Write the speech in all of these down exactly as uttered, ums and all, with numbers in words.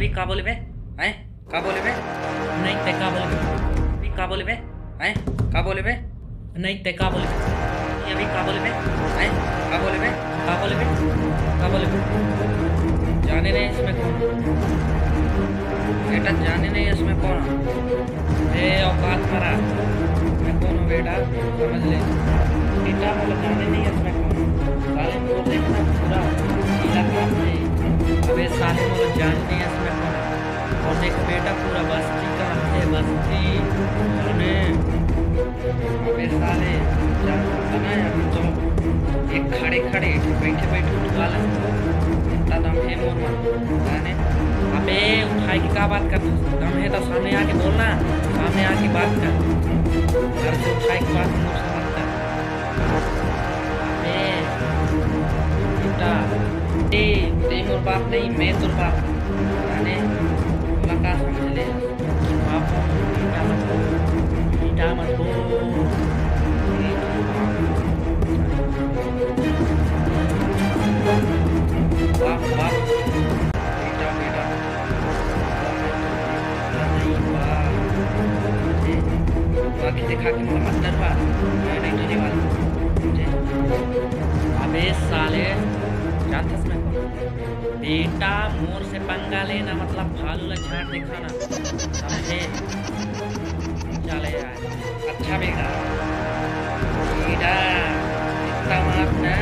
अभी का बोले बे? हैं? का बोले बे? नहीं, ते का बोले बे? अभी का बोले बे? हैं? का बोले बे? नहीं, ते का बोले बे? ये अभी का बोले बे? हैं? का बोले बे? का बोले बे? का बोले बे? जाने नहीं इसमें कौन। बेटा, जाने नहीं इसमें कौन। ए, औकात मरा। मैं कौन हूँ बेटा? समझ ले। बेटा, बोले जाने नहीं इसमें कौन। साले को देखना पूरा जिला कांप जाए। अबे साले, बोले जाने नहीं इसमें कौन। और देख बेटा, पूरा बस्ती कांपथे, बस्ती। जाने। अबे साले, जान पता ना यार, तो एक खड़े खड़े, बैठे बैठे उठवा ले। इतना दम है मोर में, जाने। अबे उठाए के का बात करत हस? दम है तो सामने आके बोलना, सामने आके बात कर। घर से उठाए के बात मोर से मत कर। अबे बेटा, ए, ते मोर बाप नहीं, मैं तोर बाप। जाने, तोला का समझ ले? बाप, बेटा मत हो, बेटा मत हो। बाप, बाप, बेटा, बेटा। नहीं, बाप। तो आँखें दिखा के मोला मत डरवा, मैं नहीं डरे वाला, समझे? अबे साले, जानथस मैं कौन? बेटा, मोर से पंगा लेना मतलब भालू ला झांट दिखाना, समझे? चले यार। अच्छा बेटा, बेटा, इतना मार ना,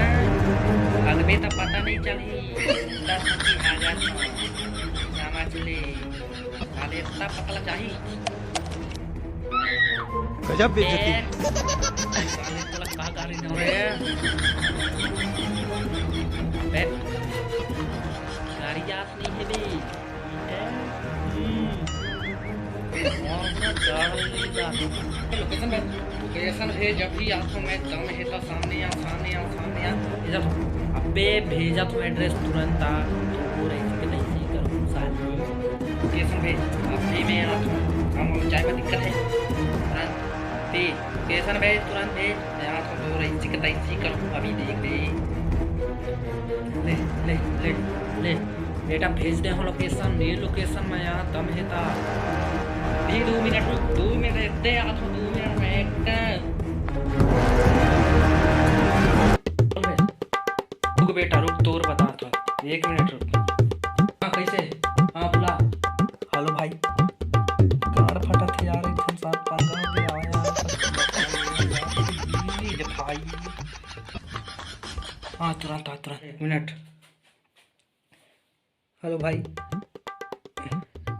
अगबे तो पता नहीं चलही। दस की हाजत में, समझ ले। साले इतना पतला चाही। गजब बेइज्जती। ए, साले तोला का गाड़ी दे रहे हैं? अबे, गाड़ी जात नहीं है बे। हम्म। लोकेशन भेज, लोकेशन भेज, जब भी आथों मैं दम है तो सामने आ, सामने आ, सामने आ। भेजत हूँ। अबे भेजत हूँ एड्रेस तुरंत आ। तो वो रही कि नहीं सही करूँ साले। लोकेशन भेज, अभी मैं आथों। हम चाय में दिक्कत है। तुरंत भेज, लोकेशन भेज, तुरंत भेज। मैं आथों तो रही कि नहीं सही करूँ, अभी देख ले। ले, ले, ले, ले। बेटा भेज दे हो लोकेशन, ये लोकेशन में यहाँ दम है ता। भी दो मिनट रुक, दो मिनट दे आ तो दो मिनट में एक। रुक बेटा रुक, तोर बता तो एक मिनट रुक। हाँ कैसे? हाँ बुला। हेलो भाई, गाड़ फटत है यार, एक ठन साथ पंगा हो गया यार। भाई। हाँ तुरंत आ, तुरंत एक मिनट। हेलो भाई,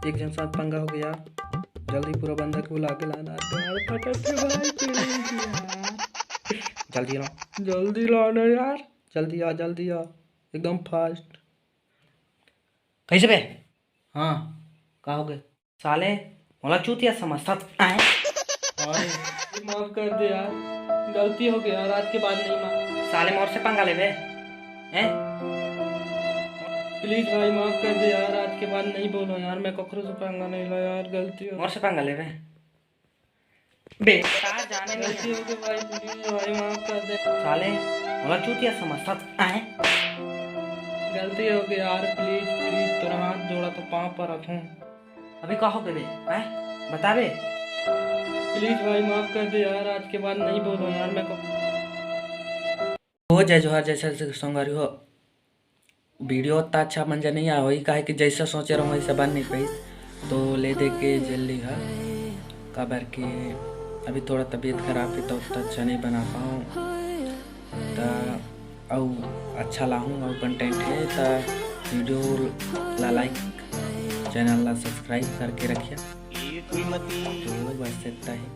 एक जन साथ पंगा हो गया, जल्दी पूरा बंदा के बुला के लाना। यार फटक के भाई please यार। जल्दी लाओ। जल्दी लाना यार। जल्दी आ, जल्दी आ, एकदम फास्ट। कैसे बे? हाँ, का हो गए? साले, मोला चूतिया समझता है। भाई, माफ कर दे यार, गलती हो गई यार, आज के बाद नहीं माफ। साले मोर से पंगा लेबे, हैं? प्लीज भाई माफ कर दे यार, आज के बाद नहीं बोलो यार, मैं ककरो से पंगा नहीं ला यार, गलती हो। मोर से पंगा लेबे? बेटा जाने नहीं गलती हो गई भाई, प्लीज भाई माफ कर दे। साले, मोला चूतिया समझता है। गलती हो गई यार, प्लीज प्लीज तोरा हाथ जोड़ा तो पाँव पर रखूं। अभी का हो गए बे? हैं? बता बे। प्लीज भाई माफ कर दे यार, आज के बाद नहीं बोलो यार मैं को। हो जय जोहार, जय छत्तीसगढ़ संगवारी हो। वीडियो उतना अच्छा बन जा नहीं आया होई, काहे कि जैसा सोचे रहूँ वैसा बन नहीं पाई, तो ले दे के जेल ली हा, काबर कि अभी थोड़ा तबीयत खराब है तो उतना अच्छा नहीं बना पाऊँ। त अउ अच्छा लाहूँ अउ कंटेंट है त वीडियो ला लाइक, चैनल ला सब्सक्राइब करके रखिया। तो बस इतना ही।